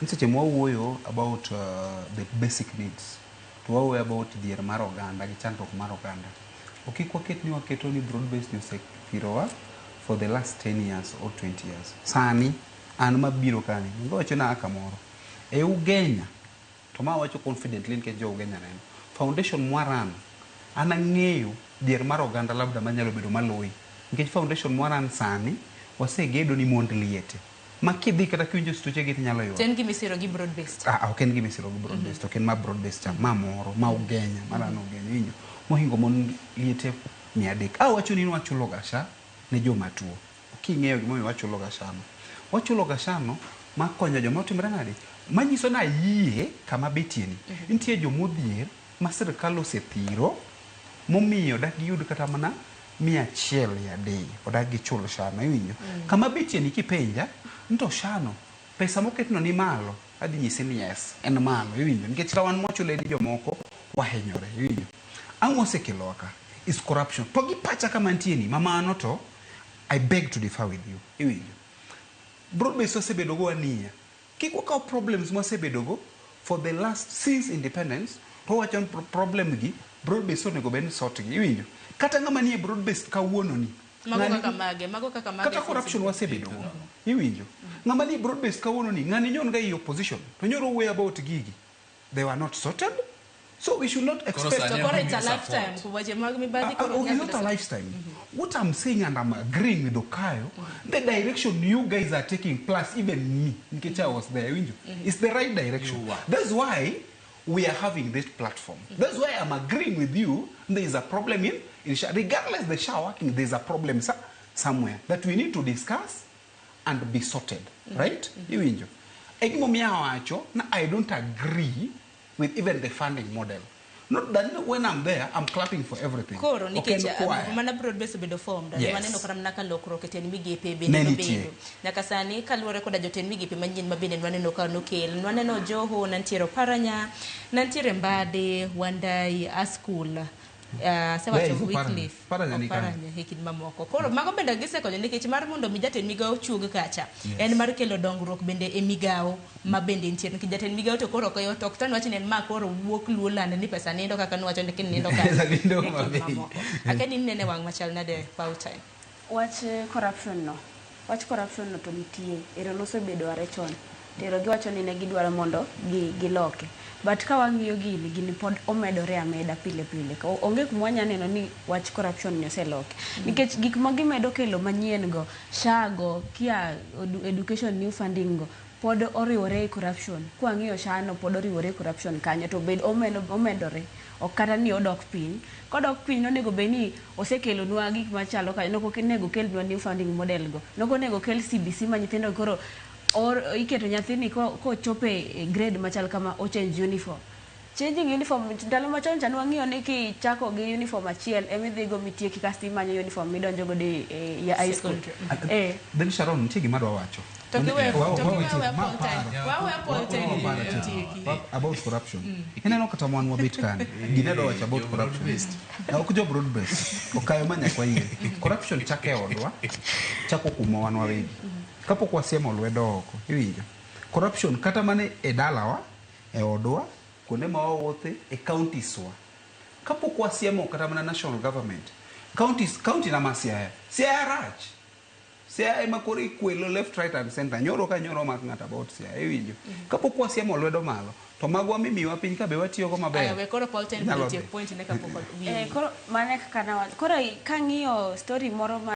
Ni seche ma wawuoyo about the basic needs to wawuoyo about dhier mar oganda gi chandruok mar oganda. Ok kik waket ni waketo ni broad based ni osethirowa for the last 10 years or 20 years. Sani an mabiro kani, onge wacho na kamoro. E Ugenya, to ma wacho confidently nikech jo Ugenya neno. Foundation mwaran, an ang'eyo dhier mar oganda labda manyalo bedo maloyi. Nikech foundation mwaran sani, wasegedo ni mond liete. Ma kidhi kata kiwinjo stoche gi tinyalo ywak. To en gima isiro gi broad based. Ah, ok en gima isiro gi broad based, ok en ma broad based cha, ma moro, ma Ugenya, ma rano Ugenya, iwinjo. Mohingo mon liete 300. Awacho ni wachulo ga SHA ne joma tuo. King'eyo gimomiyo wachulo ga SHA no. Wachulo ga SHA no mar konyo joma otimre nade? Manyiso ni ayie kama abetie ni. Nitie jomodhier ma sirkal osethiro momiyo dak giyud kata mana 100 a day odak gichul SHA no iwinjo. Kama abetie ni kipenja ni to SHA no pesa moketno ni malo adhi nyisi ni yes en malo iwinjo nikech kata wan mwachule ni jomoko wahinyore iwinjo. Ang'o osekelowa ka? Is corruption. To gi pacha kama antie ni ma mano to I beg to differ with you iwinjo. Broad base wasebedo go aniya. Kik wakaw problems mwasebedo go for the last since independence to wawacho ni problem gi broad base onego bed ni sort gi iwinjo. Kata ng'ama nie broad base kawuono ni Mago ng'ani kaka mage, mago kaka mage kata corruption wasebedo go iwinjo. Ng'ama nie broad base kawuono ni ng'ani nyon ga ei opposition to nyoro wuoyo about gigi. They were not sorted. So we should not expect. To koro it's a lifetime. Weche mag mibadhi koro It's not a lifetime. What I'm saying and I'm agreeing with Okayo, the direction you guys are taking, plus even me, nikech I was there, winjo, it's the right direction. That's why we are having this platform. That's why I'm agreeing with you, there is a problem in SHA. Regardless the SHA working, there's a problem somewhere that we need to discuss and be sorted, right? Iwinjo. E gimomiyo awacho na I don't agree with even the funding model. Not that when I'm there, I'm clapping for everything. Koro Ok en nikech choir. mana broad base obedo formed, waneno kata mana ka lokruok e tend migepe bende Ne nitie. nobedo. Nyaka sani kaluwore koda jotend migepe manyien ma bende nwaneno ka nokel. Nwaneno Joho, nantiere Oparanya, nantiere Mbadi, Wandai, Askul. Asewacho Where is Oparanya? Wycliffe, Oparanya ni kanye? Oparanya e kind mamoko. Koro mago bende gisekonyo nikech mar mondo mi jatend migawo chuog kacha en mar kelo dongruok bende e migawo ma bende nitie nikech jatend migawo to koro ok to ok tan wach ni en ma koro wuok luo lando ni pesa nindo kaka nuwacho ni nindo kacha Pesa nindo e kind maber. mamoko. Akia ni inene wang' machal nade Paul time. Wach corruption no, wach corruption no to nitie, ero nosebedo are chon. To ero giwacho ni ne gidwaro mondo giloke. But ka wang'iyo gini, gini pod omedore ameda pile pile. Onge kuma wanya neno ni wach corruption ni oseloki. Nikech gik ma gimedo kelo manyien go, SHA go, kia education new funding go, pod oriwore e corruption. Kwang'iyo SHA no pod oriwore e corruption kanyo to bed omedore. Ok kata ni odok piny. Kodok piny nonego bed ni osekelonwa gik machalo ka, nokonego okelnwa new funding model go. Nokonego okel CBC ma nyithindo koro or iketo nyathini kochopo e grade machal kama o change uniform. Changing uniform ndalo machon cha nwang'iyo ni kichako gi uniform achiel emidhi go mitieki kasto imanyo uniform midonjo godo e high school. Then Sharon, nitie gima adwa wacho. To kiwe to kiwe Paul time. Wawe Paul time tieki. About corruption. Ineno kata wan wabet kani. Gine adwa wacho about corruption. Ok jo broad based. Okayo ma nyaka wayie. Corruption chako e odwa. Chako kuma wan wawegi. Kapok wasiemo lwedo oko. Iwinjo? Corruption kata mana e dalawa, e odwa, kuonde ma wawuothe, e counties wa. Kapok wasiemo kata mana national government, counties, county na ma Siaya. Siaya rach. Siaya ema koro ikwelo left, right and center. Nyoro ka nyoro omak ng'ato about Siaya, iwinjo? Kapok wasiemo lwedo malo, to magwa mimiwa piny ka be watiyogo maber. Aya, we koro Paul ten Inyalo otiek dhi. point ne kapok wiye. Koro mano e kaka nawacho. Koro kang'iyo story moro ma